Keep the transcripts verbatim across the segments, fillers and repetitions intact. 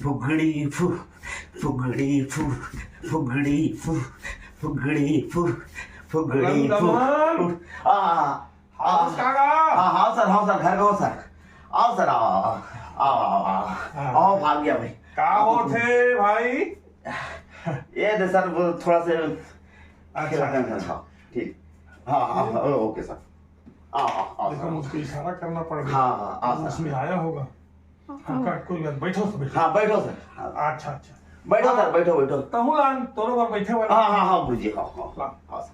फुगड़ी फु, फुगड़ी फु, फुगड़ी फु, फुगड़ी फु, फुगड़ी फु। रंगमन। आ, आ, हाउस काका। हाँ, हाँ सर, हाँ सर, घर में हो सर। आओ सर, आओ, आओ, आओ, आओ, आओ, हाँ। आओ, भाग गया भाई। का होथे भाई? ये दे सर, वो थोड़ा से अच्छा, खेलते हैं अच्छा, सर, अच्छा। हाँ, ठीक। हाँ, हाँ, हाँ, ओके सर। आओ, आओ, आओ देखो, सर। मुझको इशारा करना पड़ गया। हाँ, हाँ, आओ सर। उसमें आया होगा। हाँ, काट, कोई बात, बैठो सर, बैठो। हाँ, बैठो सर। हाँ। अच्छा, अच्छा। बैठो सर, हाँ। बैठो, बैठो। तहूँ लान, तोरो बर बैठे वाला। हाँ, हाँ, हाँ, गुरुजी, हाँ, हाँ, हाँ। हाँ, सर।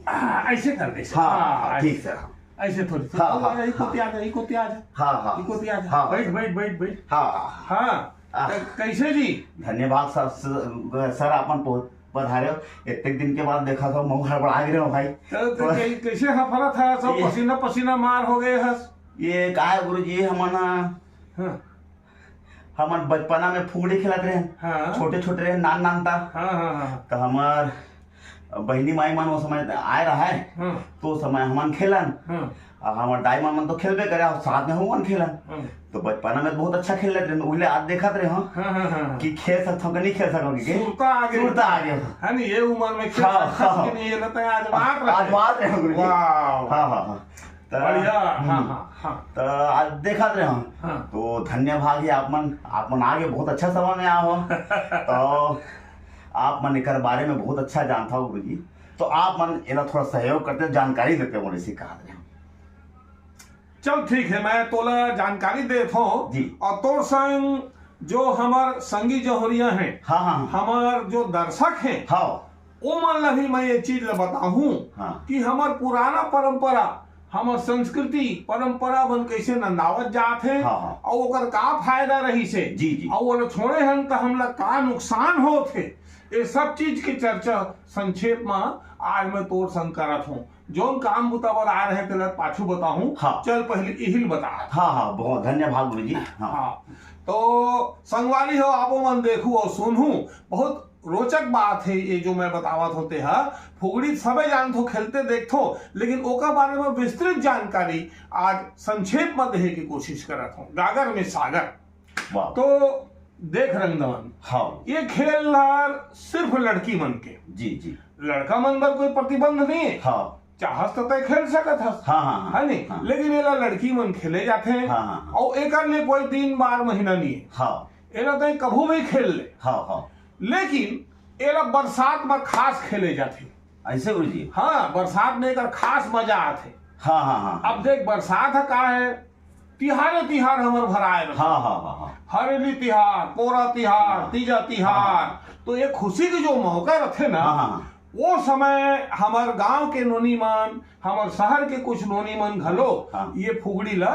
हाँ, ऐसे कर दे सर। हाँ, हाँ, हाँ, ठीक ऐसे। सर, हाँ। ऐसे थोड़ी, हाँ, थोड़ी हाँ, आ जा, इको हाँ। ते आ जा, इको ते आ जा। हाँ, हाँ। इको ते आ जा। हाँ। बैठ, बैठ, बैठ, बैठ। हाँ। हाँ, हाँ। हाँ, हाँ। तो कैसे जी? धन्यवाद सर, सर, सर, आपन पो-, पधारे हो। इतने दिन के बाद देखा था, महूँ हड़बड़ा गिरे हो भाई। तो, तो तो कै-, कैसे हफरा था, सब ये पसीना पसीना मार हो गए हस। ये का है गुरुजी, हमन, हाँ। हमन बचपना में फुगड़ी खेलत रहे, हाँ। छोटे छोटे रहे, नान नान था। हाँ, हाँ, हाँ। तो हमार बहिनी माई मन वो समय आए रहा है, हाँ। तो समय हमन खेलन। हाँ। और हमार दाई मन, मन तो खेलबे करे, और साथ में हमन खेलन। हाँ। तो बचपना में बहुत अच्छा खेल लेते रहे, उहिले आज देखत रहे हो हाँ, हाँ, हाँ, हाँ। कि खेल सकथो कि नहीं खेल सको, कि सुरता आ गया। सुरता आ गया। है नहीं, ये उम्र में खेल हाँ, सकथो हाँ। कि नहीं, ये ना तो आज बात रहे। आज बात रहे हो, गुरुजी। वाह। हाँ, हाँ, हाँ। त-, बढ़िया, हम्म। हाँ, हाँ, हाँ। त आज देखत रहे हम। हाँ। तो धन्य भाग है आप मन, आप मन आगे बहुत अच्छा समय में आओ। तो आप मन एकर बारे में बहुत अच्छा जानता हो गुरुजी। तो आप मन एला थोड़ा सहयोग करते, जानकारी देते, मोर इसी कहा रहे हम। चल ठीक है, मैं तोला जानकारी देत हूँ। जी। और तोर संग जो हमर संगी जौहरिया हैं, हाँ, हाँ, हाँ। हमर जो दर्शक हैं, हाँ। ओमन ला भी मैं ये चीज ला बताहूँ हाँ। कि हमर पुराना परंपरा, हमर संस्कृति परंपरा मन कैसे नंदावत जात हे हाँ, हाँ। और ओकर का फायदा रहिस हे जी, जी। और ओला छोड़े हन त हमला का नुकसान होत हे, ये सब चीज के चर्चा संक्षेप म आज मैं तोर संग करत हूँ। जोन काम बुता बर आए रहे तेला पाछू बताहूँ। हाँ। चल पहले इहिल बता। हाँ, हाँ, बहुत धन्यवाद गुरुजी। हाँ। हाँ। तो संगवारी हो, आपो मन देखू और सुनहू, बहुत रोचक बात है ये जो मैं बतावत हों तेहा। फुगड़ी सबे जानथो, खेलते देखथो, लेकिन ओकर बारे में विस्तृत जानकारी आज संक्षेप में देहे की कोशिश करत हूँ। गागर में सागर। वाह। तो देख रंगदमन, हाँ। ये खेल हर सिर्फ लड़की मन के। जी, जी। लड़का मन बर कोई प्रतिबंध नहीं है। हाँ। चाहस त तय खेल सकत हस। हाँ, हाँ, हाँ। है नहीं? हाँ। लेकिन एला लड़की मन खेले जाथे। हाँ, हाँ, हाँ। और एकर लिए कोई दिन बार महीना नहीं है। हाँ। एला तय कभू भी खेल ले। हाँ, हाँ। लेकिन एला बरसात में खास खेले जाथे। ऐसे गुरुजी? हाँ, बरसात में एकर खास मजा आथे। हाँ, हाँ, हाँ। अब देख, बरसात ह का है, तिहारे तिहार हमर भराए रथे। हाँ, हाँ, हाँ, हाँ। हरेली तिहार, पोरा तिहार, हाँ। तीजा तिहार, हाँ। तो ये खुशी के जो मौका रथे ना, हाँ, हाँ, हाँ। वो समय हमर गांव के नोनी मन, हमर शहर के कुछ नोनी मन घलो हाँ। ये फुगड़ी ला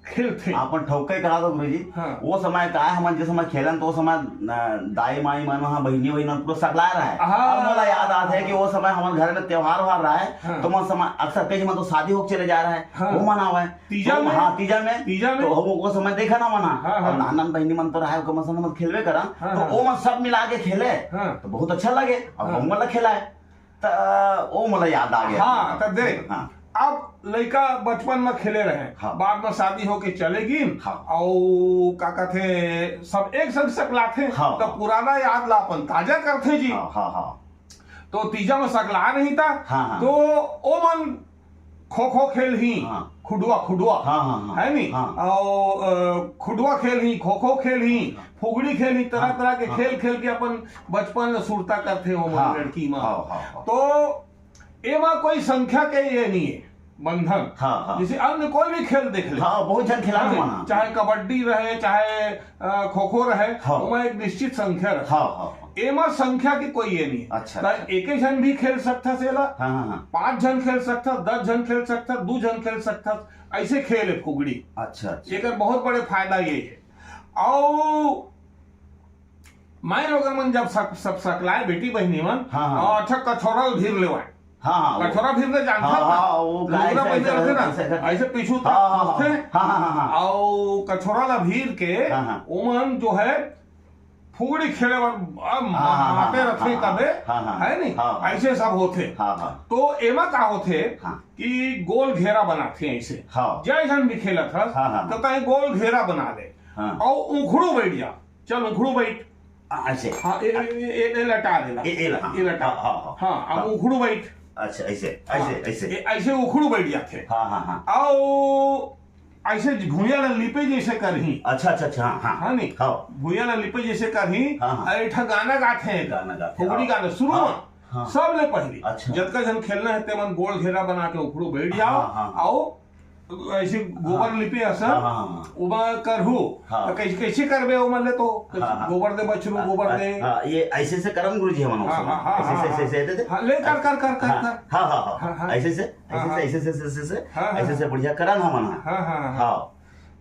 खेलथे। आपन ठोके कहा दो गुरुजी। हाँ। वो समय का है, हमन जे समय खेलन, तो वो समय, अ, दाई माई मन, हाँ, बहिनी वहिनी मन पूरा सकलाए रहे। हाँ। अब मोला याद आत है कि वो समय हमर घर में त्योहार व्योहार रहे, हाँ। तो मन समय अक्सर कई मन तो शादी होके चले जा रहे, हाँ। वो मनावे। तीजा तो, में? हाँ, तीजा में। तीजा में? तो हम वो समय देखा ना मना। हाँ, हाँ। और नान नान बहिनी मन तो रहे, ओकर मन संग खेलबे करा। हाँ, तो हाँ। वो मन सब मिला के खेले, हाँ। तो बहुत अच्छा लगे। अब हाँ। हम वाला खेला है। त ओ मोला याद आ गया। हाँ, त देख, हाँ। अब लइका बचपन में खेले रहे, हाँ। बाद में शादी होके चले गिन, हाँ। अउ का कथे, सब एक संग सकलाथे, हाँ। त पुराना याद ला अपन ताजा करथे जी। हाँ, हाँ, हाँ। तो तीजा में सकला नहीं था, हाँ, हाँ। तो ओमन खो खो खेल ही, हाँ। खुडुआ, खुडुआ, हाँ, हाँ, हाँ। है नी? हाँ। अउ, अ, खुडुआ खेल ही, खो खो खेल ही, हाँ। फुगड़ी खेल ही, तरह हाँ, तरह के हाँ। खेल खेल के अपन बचपन ल सुरता करथे ओमन हाँ, लड़की मन। हाँ, हाँ, हाँ। तो एमा कोई संख्या के ये नहीं है, बंधन। हाँ, हाँ। जैसे अन्य कोई भी खेल देख ले। हाँ, बहुत झन खिलाड़ी हाँ, मन। चाहे कबड्डी रहे, चाहे, अ, खो खो रहे, हाँ। ओमा एक निश्चित संख्या रहे। हाँ, हाँ, हाँ। एमा संख्या के कोई ये नहीं है। अच्छा, त अच्छा। एके झन भी खेल सकथस एला, हाँ, हाँ, हाँ। पाँच झन खेल सकथस, दस झन खेल सकथस, दू झन खेल सकथस, ऐसे खेल है फुगड़ी। अच्छा, अच्छा। एकर बहुत बड़े फायदा ये है। अउ माई लोगन मन जब सक-, सब सकलाए बेटी बहिनी मन, हाँ, हाँ। अउ अच्छा कछोरा ल भीर लेवाए। हाँ, हाँ, वो कछोरा भीर ले जानथस हाँ, ना? हाँ, वो गाय लुगरा से बहिने ऐसे रहथे ना, ऐसे करके ऐसे पीछू हाँ, हाँ, हाँ, तक हाँ, हाँ, हाँ, हाँ। अउ कछोरा ला भीर के हाँ, हाँ। ओमन जो है फुगड़ी खेले बर, अब हाँ, हाँ, हाँ, माते हाँ, रथे हाँ, तबे, हाँ, हाँ, है नी? हाँ, हाँ। ऐसे सब होथे। हाँ, हाँ। तो एमा का होथे हाँ। कि गोल घेरा बनाथे ऐसे। हाँ। जय झन भी खेलत हस, हाँ, हाँ, तो हाँ। तय गोल घेरा बना ले। हाँ। अउ उखड़ू बइठ जा। चल उखड़ू बइठ। हाँ, ऐसे। हाँ, ए, ए, ए, ए, ए लटा देला। ए, ए ला, हाँ। ए लटा। हाँ, हाँ, हाँ। हाँ, अब हाँ। उखड़ू बइठ। अच्छा, ऐसे, हाँ। ऐसे, ऐसे। ए, ऐसे उखड़ू बइठ जाथे। हाँ, हाँ, हाँ। अउ ऐसे भुइयां ला लिपे जैसे करही। अच्छा, अच्छा, अच्छा, हाँ, हाँ। हाँ, नहीं? हाँ। भुइयां ला लिपे जैसे करही। हाँ, हाँ। अउ एक ठा गाना गाथे। गाना गाथे, फुगड़ी हाँ। गाना, शुरू हाँ, में। हाँ। सबले पहली। अच्छा। जतका झन खेलना है, तेमन गोल घेरा बना के उखड़ू बइठ जाओ। हाँ, हाँ, हाँ। अउ ऐसे गोबर हाँ। लिपे असन, हाँ, हाँ, हाँ। ओमा करहू। हाँ। तो कैसे, कैसे करबे ओमन ले तो? हाँ, हाँ। गोबर दे बछरू, हाँ, गोबर हाँ, दे। हाँ, ये ऐसे से करन गुरुजी हमन हाँ, ओसने। हाँ, हाँ, ऐसे हाँ, से, हाँ। ऐसे, ऐसे, ऐसे। हाँ, ले कर, कर, कर, कर, हाँ, कर। हाँ, हाँ, हाँ, हाँ। हाँ, हाँ। ऐसे से, हाँ, ऐसे हाँ। से, ऐसे से, ऐसे से, हाँ, हाँ, ऐसे से हाँ। बढ़िया करन हमन। हाँ, हाँ, हाँ। हाँ।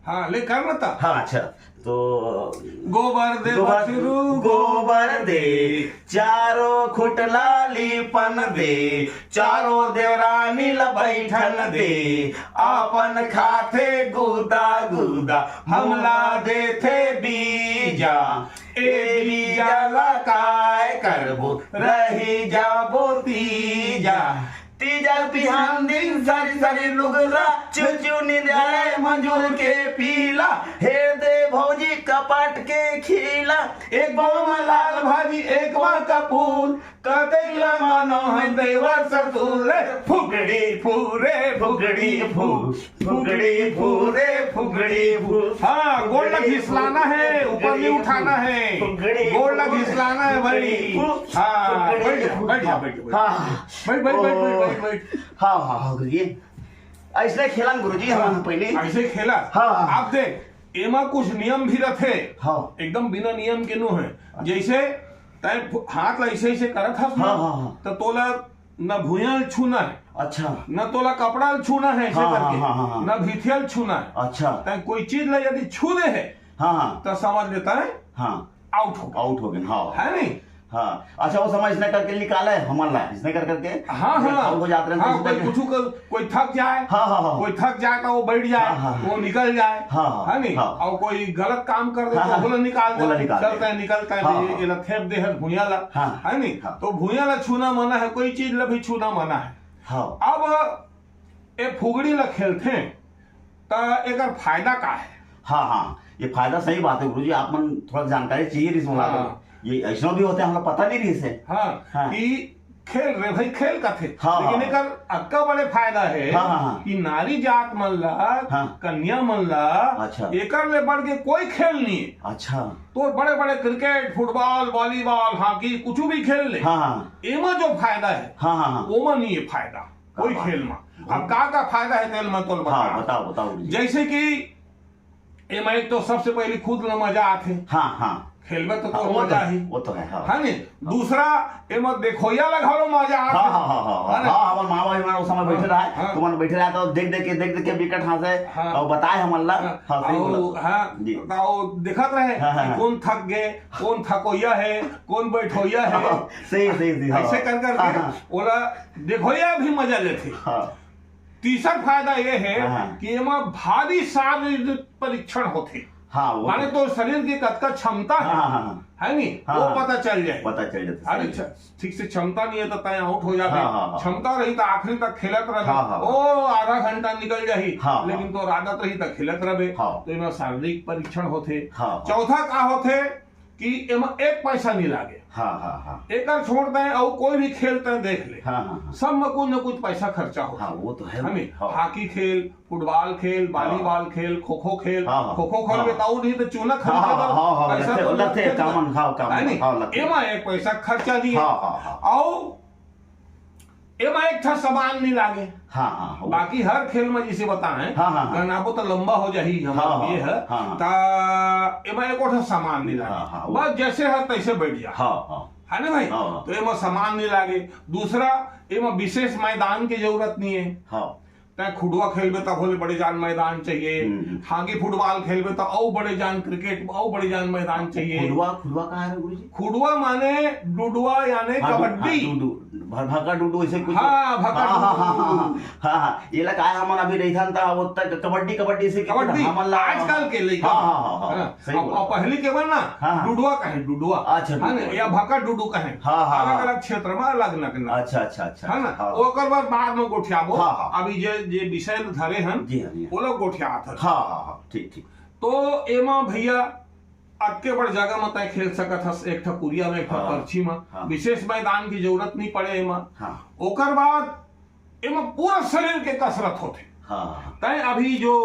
हाँ, ले कर ना ता। हाँ, अच्छा। तो गोबर दे गोबर, बछरू, गोबर दे, चारों खुटला लीपन दे, चारों देवरानी ल बैठन दे, आपन खाथे गुदा गुदा, हमला देथे बीजा, ए बीजा ला काय करबो, रही जाबो तीजा। तीजा बिहान दिन सारी सारी लुगरा, चुचु निंदाए मंजूर के पीला, हेर दे भौजी कपाट के खीला, एक बाँह म लाल भाजी, एक बाँह कपूर, कतई ल मानो है देवर ससुर, फुगड़ी फू रे फुगड़ी फू, फुगड़ी फू रे फुगड़ी फू। हाँ, गोड़ ला घिसलाना है, ऊपर नहीं उठाना है। फुगड़ी गोड़ ला फू, घिसलाना है भाई। फुगड़ी फू, हाँ, फुगड़ी बैठ जा, फू। बैठ जा, बैठ जा, बैठ जा। हाँ। बैठ, बैठ, बैठ, बैठ, ओ। बैठ, बैठ। हाँ, हाँ, हाँ, गुरुजी। ऐसने खेलन गुरुजी, हाँ, हमन पहले। ऐसे खेला। हाँ, हाँ। आप देख, एमा कुछ नियम भी रथे। हाँ। एकदम बिना नियम के नो है। अच्छा। जैसे तैं फु-, हाथ ला ऐसे, ऐसे करत हस ना, हाँ, हाँ, हाँ। तो तोला न भुइयां ल छूना है। अच्छा। न तोला कपड़ा ल छूना है, ऐसे हाँ, करके। हाँ, हाँ, हाँ, हाँ। न भिथिया ल छूना है। अच्छा। तैं कोई चीज ला यदि छू दे है, हाँ, हाँ। तो समझ लेता है, हाँ। Out हो गए। Out हो गए, हाँ। है नहीं? हाँ, अच्छा, वो समय इसने करके निकाला है, हमन ला, इसने कर करके हाँ, ये हाँ। Out हो जाते रहते हाँ, हैं, कोई इसने कुछ कर, कोई थक जाए, हाँ, हाँ, हाँ। कोई थक जाए तो वो बैठ जाए, हाँ, हाँ, हाँ। वो निकल जाए, हाँ, हाँ, है नहीं? हाँ। और कोई गलत काम कर दे हाँ, तो हाँ। वो ला निकाल दे, वो ला निकाल दे। चलता है, निकलता है, हाँ, ये, हाँ। ये ला थेप दे है भुइयां ला, हाँ, है नहीं? हाँ। तो भुइयां ला छूना मना है, कोई चीज ला भी छूना मना है। हाँ। अब ए फुगड़ी ला खेलथे, त एकर फायदा का है? हाँ, हाँ, ये फायदा सही बात है गुरुजी, आप मन थोड़ा जानकारी चाहिए रहिस मोला हाँ। तो। ये ऐसनो भी होथे, हमला पता नहीं रहिस हे। हाँ, हाँ। कि खेल रे भाई, खेल कथे। हाँ, लेकिन हाँ। एकर अतका बड़े फायदा है हाँ, हाँ, हाँ। कि नारी जात मन ला, हाँ। कन्या मन ला, अच्छा। एकर ले बढ़ के कोई खेल नहीं है। अच्छा। तो बड़े-बड़े cricket, football, volleyball, hockey, कुछ भी खेल ले। हाँ, हाँ। एमा जो फायदा है, हाँ, हाँ, हाँ। ओमा नहीं है फायदा। का कोई बात खेल है? मा। अब का का फायदा है तेल मा तोल हाँ, बता। बताओ, बताओ गुरुजी। जैसे कि एमा एक तो सबसे पहले खुद ला मजा आथे। हाँ, हाँ। खेलबे तो हाँ, तोर वो तो मजा है, ही। वो तो है, हाँ। है नी? दूसरा, एमा देखोइया ला घलो मजा आथे। हाँ, हाँ, हाँ, हाँ, है ना? हाँ, हमर माँ बाबू मन उस समय बैठे हाँ, रहे, हाँ। तुमन बैठे रहे तो देख देख के, देख देख के बिकट हाँसे हाँ। और बताए हमन ला। हाँ, हाँ, सही और, बोला। हाँ, जी। तो देखत रहे हाँ, हाँ, कि हाँ। कौन थक गए, कौन थकोइया है, कौन बैठोइया है। हाँ, सही, सही, सही, हाँ। ऐसे कर करके हाँ, हाँ। ओला देखोइया भी मजा लेथे। हाँ। तीसर फायदा ये है हाँ, हाँ। कि एमा भारी शारीरिक परीक्षण होथे। हाँ, वो माने तो तो शरीर की कतका क्षमता है, हाँ, हाँ, हाँ। है नी? हाँ, वो हाँ। पता चल जाए। पता चल जाता, अरे, सही छ-, है। ठीक से क्षमता नहीं है तो तय out हो जाते। हाँ, हाँ, हाँ। क्षमता रही तो आखिरी तक खेलत रहे। हाँ, हाँ। ओ, आधा घंटा निकल जाही, हाँ, हाँ। लेकिन तोर आदत रही तो खेलत रहे। हाँ। तो एमा शारीरिक परीक्षण होथे। हाँ, हाँ। चौथा का होथे कि एमा एक पैसा नहीं लागे। हाँ, हाँ, हाँ। एकर छोड़ तय अउ कोई भी खेल तय देख ले। हाँ, हाँ, हाँ। सब में कुछ न कुछ पैसा खर्चा होथे। हाँ, वो तो है। है नी? हाँ। Hockey खेल, football खेल, हाँ। Volleyball खेल, खो-खो खेल। हाँ, हाँ। खो-खो खेल हाँ। बताऊ नहीं तो चूना खरीदे हाँ, हाँ, तो हाँ, हाँ, पैसा लगथे, तो लगथे, लगथे ना। Common, हाँ, common, है नी? हाँ, लगथे। एमा एक पैसा खर्चा नहीं है। हाँ, हाँ, हाँ। अउ एमा एक ठा सामान नहीं लागे। हाँ, हाँ, वो बाकी हर खेल में जैसे बताएं, हाँ, हाँ, हाँ। गनाबो तो लंबा हो जाही हमर हाँ, हाँ, ये है, हाँ, हाँ। ता एमा एको ठा सामान नहीं लागे। हाँ, हाँ, वो बस जैसे है तैसे बैठ जा। हाँ, हाँ। है ना भाई? हाँ, हाँ। तो एमा सामान नहीं लागे। दूसरा, एमा विशेष मैदान की जरूरत नहीं है। हाँ। तैं खुडवा खेलबे त होले बड़े जान मैदान चाहिए, हम्म, हम्म। Hockey football खेलबे त अउ बड़े जान cricket अउ बड़े जान मैदान चाहिए। खुडवा, खुडवा का है गुरुजी? खुडवा माने डुडवा याने हाँ, डु-, कबड्डी। हाँ, डुडु, भ-, भका डुडु ऐसे कुछ। हाँ, भका हाँ, हाँ, डुडु। हाँ, हाँ, हाँ, हाँ, हाँ, ये ला काय हमन अभी रहिथन त वो तक कबड्डी, कबड्डी से कितना कबड्डी, हमन ला आजकल के लइका। हाँ, हाँ, हाँ, हाँ, हाँ। सही अब, बोला। अब पहली के मन ना, हाँ, हाँ। डुडवा कहे, डुडवा। अच्छा, है ना? डुडवा। या भका डुडू कहे। हाँ, हाँ, हाँ। अलग-अलग क्षेत्र में अलग नकना। अच्छा, अच्छा, अच्छा, है ना? हाँ। ओकर बाद, बाद में गोठियाबो। हाँ, हाँ। अभी जे, जे विषय ल धरे हन, जी हाँ, जी हाँ। ओला गोठियात हन। हाँ, हाँ, हाँ, ठीक, ठीक। तो एमा भैया अतके बड़ जगह म तैं खेल सकत हस, एक ठा कुरिया म, एक ठा हाँ। पर्ची म। हाँ। विशेष मैदान की जरूरत नहीं पड़े एमा। हाँ। ओकर बाद एमा पूरा शरीर के कसरत होथे। हाँ। तैं अभी जो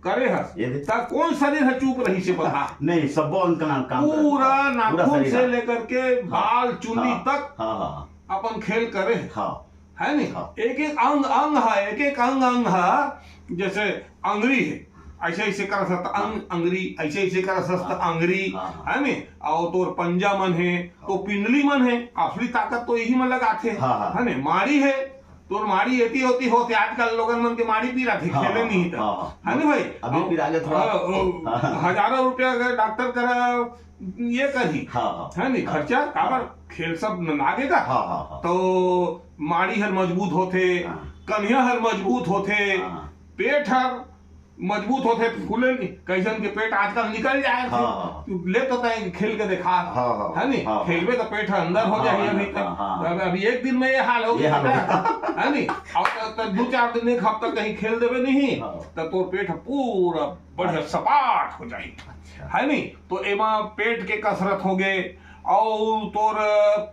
करे हस, ये दे। त कौन शरीर ह चुप रहिसे बता? नहीं, सब्बो अंग काम, काम पूरा करत हे। पूरा नाखून शरीर से ह। लेकर के हाँ। बाल चुन्नी हाँ। तक हाँ, हाँ, हाँ। अपन खेल करे हे। हाँ। है नहीं? हाँ। एक एक अंग, अंग है, एक एक अंग, अंग है, जैसे अंगरी है, ऐसे ऐसे कर सकता अंग, हाँ। अंगरी, ऐसे ऐसे कर सकता हाँ। अंगरी, हाँ, हाँ। है नहीं? और तोर पंजा मन है, तो हाँ। पिंडली मन है, असली ताकत तो यही मन लगाथे, हाँ, हाँ। है नहीं? माड़ी है, तोर माड़ी एती होती होती, आजकल लोगन मन के माड़ी पीरा थे, हाँ, खेले हाँ, नहीं था। हाँ, हाँ। है नहीं भाई? अभी अब, पिरा के थोड़ा हाँ, ओ, हाँ, हाँ। हजारों रुपया अगर डॉक्टर करा, ये करही, हाँ, हाँ। है नहीं? हाँ। खर्चा, काबर? हाँ। खेल सब न-, ना देगा। हाँ, हाँ, हाँ। तो माड़ी हर मजबूत होथे, हाँ। कनिहा हर मजबूत होथे, हाँ। पेट हर मजबूत होथे, फूले नहीं, कई झन के पेट आजकल निकल जाए हाँ, थे। हाँ, हाँ। ले तो तैं खेल के देखा, हाँ, हाँ, है नहीं? हाँ, हाँ। खेलबे तो पेट हर अंदर हो हाँ, जाही हाँ, अभी तक। हाँ, हाँ, हाँ। अब, अभी एक दिन में ये हाल हो ये गया हाल हो था, गया। है नहीं? और तो, तो दो चार दिन, एक हफ्ता कहीं खेल देबे नहीं, हाँ। तो तोर पेट पूरा बढ़िया हाँ। सपाट हो जाही, अच्छा। है नहीं? तो एमा पेट के कसरत हो गए, और तोर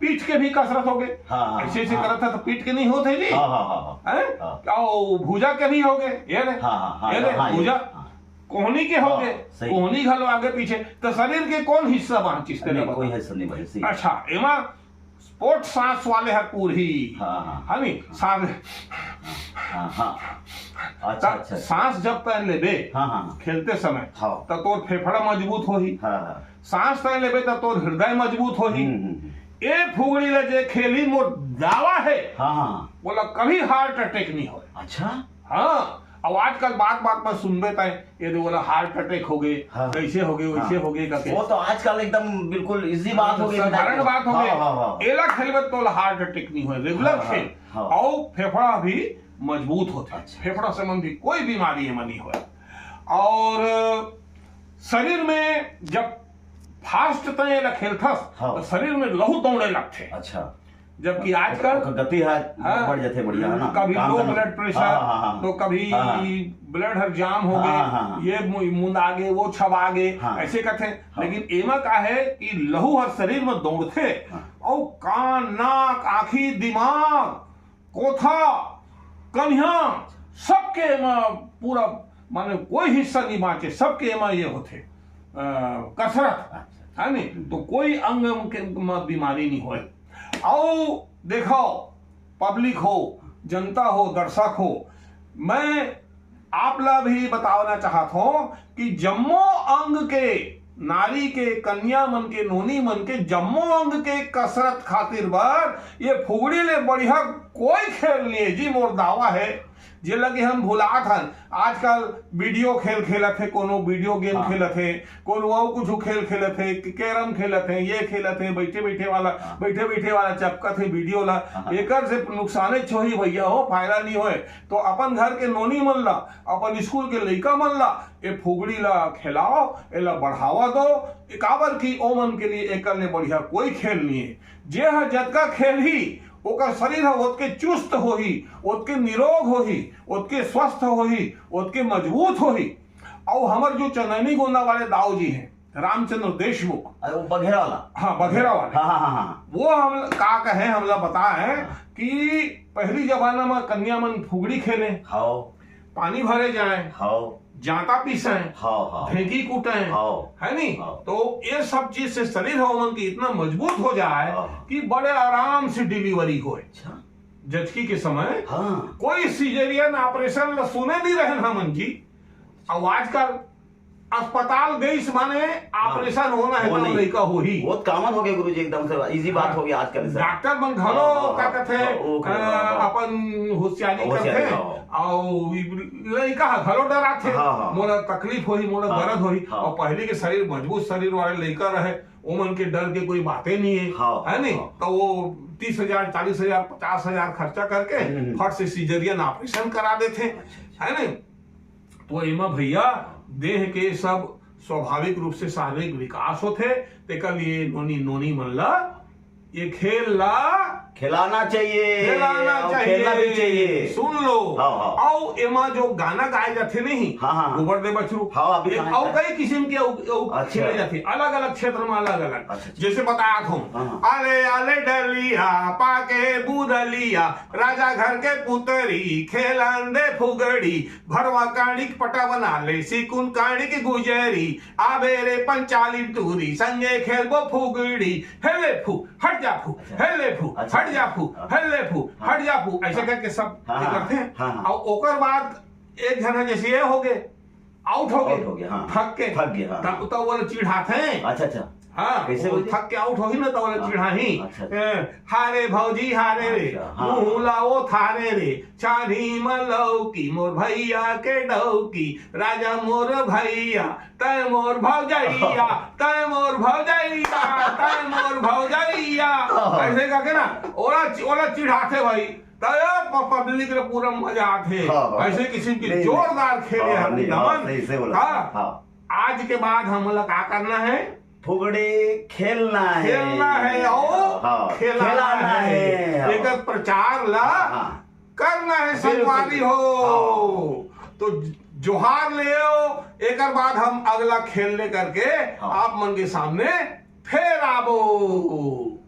पीठ के भी कसरत हो गए। हाँ, हाँ, ऐसे ऐसे हाँ। करत है तो पीठ के नहीं होते जी। हाँ, हाँ, हाँ, हाँ। हैं? हाँ। और भुजा के भी हो गए, ये ले, हाँ, हाँ, हाँ, ये ले, हाँ, ये, भुजा, हाँ। कोहनी के हो हाँ, गए, सही। कोहनी घलो आगे पीछे, तो शरीर के कौन हिस्सा बांचिस तेरे नहीं, बता? कोई हिस्सा नहीं बांचिस, सही। अच्छा, एमा स्पोर्ट्स सांस वाले हर पूरी, हाँ, हाँ। है नी? सांस, हाँ, हाँ। अच्छा, त अच्छा, अच्छा। सांस जब तैं लेबे, हाँ, हाँ। खेलते समय, हाँ। त तोर फेफड़ा मजबूत होही। हाँ, हाँ। सांस तैं लेबे त तोर हृदय मजबूत होही। हम्म, हम्म, हम्म। ए फुगड़ी ल जे खेली, मोर दावा हे, हाँ, हाँ। ओला कभी हार्ट अटैक नहीं होय। अच्छा। हाँ, अब आजकल बात बात में सुनबे तैं, ये दे ओला हार्ट अटैक हो गए, हाँ। कैसे हो गए, वैसे हाँ। हो गए करके। वो तो आजकल एकदम बिल्कुल ईजी बात हो गई, साधारण बात हो गई। हाँ, हाँ, हाँ। एला खेलबे तो ओला हार्ट अटैक नहीं होय, रेगुलर हाँ, हाँ, खेल। हाँ। और फेफड़ा भी मजबूत होथे। अच्छा। फेफड़ा संबंधी कोई बीमारी एमा नहीं होय। और शरीर में जब फास्ट तैं एला खेलथस, हाँ। तो शरीर में लहू दौड़े लगथे। अच्छा। जबकि हाँ, आजकल ओकर गति ह हाँ, बढ़ जाथे, बढ़िया, है ना? कभी काम लो करना। ब्लड प्रेशर, हाँ, हाँ, हाँ, हाँ। तो कभी हाँ, हाँ। ब्लड हर जाम हो हाँ, गए, हाँ, हाँ, हाँ। ये मु-, मुंद आगे, वो छबा गे, हाँ। ऐसे कथे। हाँ। लेकिन एमा का है कि लहू हर शरीर में दौड़थे, हाँ। और कान, नाक, आँखी, दिमाग, कोथा, कनिहा, सबके एमा पूरा, माने कोई हिस्सा नहीं बांचे, सबके एमा ये होथे, अ, कसरत, अच्छा। है नी? हम्म। तो कोई अंग के म बीमारी नहीं होय। अउ देखो, पब्लिक हो, जनता हो, दर्शक हो, मैं आप ला भी बतावना चाहत हों कि जम्मो अंग के, नारी के, कन्या मन के, नोनी मन के जम्मो अंग के कसरत खातिर बर ये फुगड़ी ले बढ़िया कोई खेल नहीं है जी, मोर दावा है। जे लगे हम भुलात हन, आजकल वीडियो खेल खेलत हे, कोनो वीडियो गेम हाँ। खेलत हे, कोनो अउ कुछ खेल खेलत हे, कैरम खेलत हे, ये खेलत हे, बैठे बैठे वाला, हाँ। बैठे बैठे वाला चपकत हे वीडियो ला। हाँ। एकर से नुकसाने होही भैया हो, फायदा नहीं होय। तो अपन घर के नोनी मन ला, अपन स्कूल के लइका मन ला, ए फुगड़ी ला खेलाओ, एला बढ़ावा दो। काबर कि ओमन के लिए एकर ले बढ़िया कोई खेल नहीं है। जे ह जतका खेलही, ओकर शरीर ह ओतके चुस्त होही, ओतके निरोग होही, ओतके स्वस्थ होही, ओतके मजबूत होही। अउ हमर जो चनैनी गोंदा वाले दाऊ जी हैं, रामचंद्र देशमुख। अरे, वो बघेरा वाला? हाँ, बघेरा वाले। हाँ, हाँ, हाँ, हाँ। वो हम का कहे, हमला बताए हाँ। कि पहली जमाना में कन्या मन फुगड़ी खेले, हाँ। पानी भरे जाए, हाँ। जांता पीसे, हाँ, हाँ। ढेंकी कूटे, हाँ। है नी? हाँ। तो ये सब चीज से शरीर ह ओमन के इतना मजबूत हो जाए हाँ। कि बड़े आराम से डिलीवरी होए। अच्छा। जचकी के समय हाँ। कोई सिजेरियन ऑपरेशन ला सुने नहीं रहन हमन जी। अब आजकल अस्पताल गइस माने हाँ। ऑपरेशन होना है, वो तो नहीं। लइका होही। बहुत कॉमन हो गया गुरुजी, एकदम से इजी बात हाँ। हो गया आजकल से। डॉक्टर मन घलो हाँ, हाँ, का हाँ, कथे, हाँ, वो करे, अ, हाँ, हाँ। अपन होशियारी होशियारी, करथे, हाँ, हाँ। अउ लइका ह घलो डराथे, हाँ, हाँ। मोला तकलीफ होही, मोला हाँ, दर्द होही, हाँ। अउ पहली के शरीर मजबूत शरीर वाले लइका रहे, ओमन के डर के कोई बाते नहीं है, हाँ, है नहीं? हाँ। तो वो तीस हजार, चालीस हजार, पचास हजार खर्चा करके हम्म, हम्म। फट से सिजेरियन ऑपरेशन करा देथे, अच्छा, अच्छा। है नहीं? तो एमा भैया देह के सब स्वाभाविक रूप से शारीरिक विकास होथे, तेकर लिए नोनी, नोनी मन ला ये खेल ला खेलाना चाहिए, खेलाना और चाहिए। खेलना भी चाहिए। सुन लो। हाँ, हाँ। अउ एमा जो गाना गाए जाथे नहीं, हाँ, हाँ, हाँ। गोबर दे बछरू, हाँ, अभी ए, कहाँ अउ है? कई किसिम के अउ, अउ अच्छा। खेले जाथे, अलग-अलग क्षेत्र में अलग-अलग। अच्छा, अच्छा। जैसे बतात हूँ, हाँ, हाँ। आले आले डलिया, पाके बुदलिया, राजा घर के पुतरी, खेलन दे फुगड़ी, भरवा काड़ी के पटा बना ले, सिकुन काड़ी के गुजरी, आबे रे पंचाली टूरी, संगे खेलबो फुगड़ी, हेले फू, हट जा फू, अच्छा। हेले फू, अच्छा। हट जा फू, हाँ। हेले फू, हाँ। हट जा फू, ऐसे हाँ। करके सब हाँ, ये हाँ, करते हैं। हाँ, हाँ। और ओकर बाद एक झन है जैसे ये हो गए, आउट हो गए, आउट हो गए, हाँ। थक के, थक गए, हाँ। तब तो वो लोग चिढ़ाते हैं। अच्छा, अच्छा। हाँ, कैसे वो बोलते? थक के आउट होही ना, तो वो लोग हाँ, चिढ़ाही। अच्छा, अच्छा। ए, हारे भौजी हारे रे, अच्छा, हाँ। मुँह लाओ थारे रे, चारी म लौकी मोर भैया के डौकी, राजा मोर भैया, तय मोर भौजैया, तय मोर भौजैया, तय मोर भौजैया। हाँ। ऐसे करके ना, ओला ओला चिढ़ाथे भाई, तय पब्लिक रे पूरा मजा आथे। हाँ, हाँ। ऐसे किसिम के नहीं, जोरदार खेले हाँ, हन नहीं, हाँ, नमन। सही, सही बोला। हाँ। हाँ। आज के बाद हमला का करना है? फुगड़ी खेलना है। खेलना है और हाँ, खिलाना खिलाना है। है। एकर प्रचार ला हाँ, हाँ। करना है बिल्कुल। संगवारी हो। तो जोहार लेओ, एकर बाद हम अगला खेल ले करके हाँ। आप मन के सामने फेर आबो।